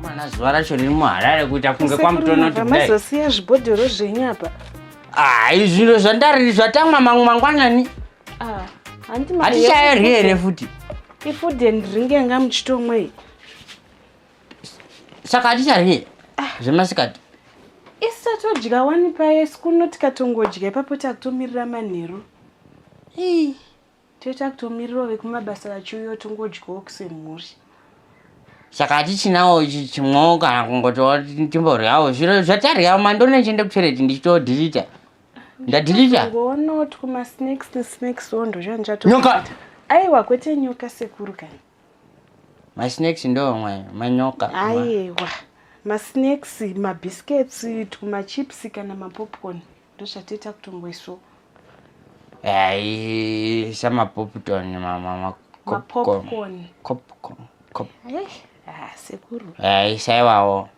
Komana zuva racho riri muHarare kuita kunge kwamutonoti kudai. Mazosiya zvibhodhoro zvenyu apa. Ah, izvino zvandari zvatamwa mamwe mangwanani. Ah, hanti Hatichayaryi here futi? Ifood and drink yanga muchitomwa iyi. Saka haticharyi zvemasikati. Isu tatodya wani paye kuno tikatongodya ipapo takutomirira manheru. Ii. Toita kutomirirawo vekumabasa vachiuya tongodyawo semhuri. Saka hatichinawo chimwewo kana kungotiwo timboryawo zviro zvatarya mandone ndichienda kutoilet ndichitodhilita. Ndadhilita. Ngoona twuma snacks nesnacks wo ndozvandichato. Nyoka. Aiwa kwete nyoka sekuru kani. Masnacks ndomwe manyoka. Aiwa. Masnacks, mabiscuits, twumachips kana mapopcorn ndozvatoita kutongoiswo. Ai samapopcorn mama mapopcorn. Popcorn. Ah, sekuru. Ai saiwawo.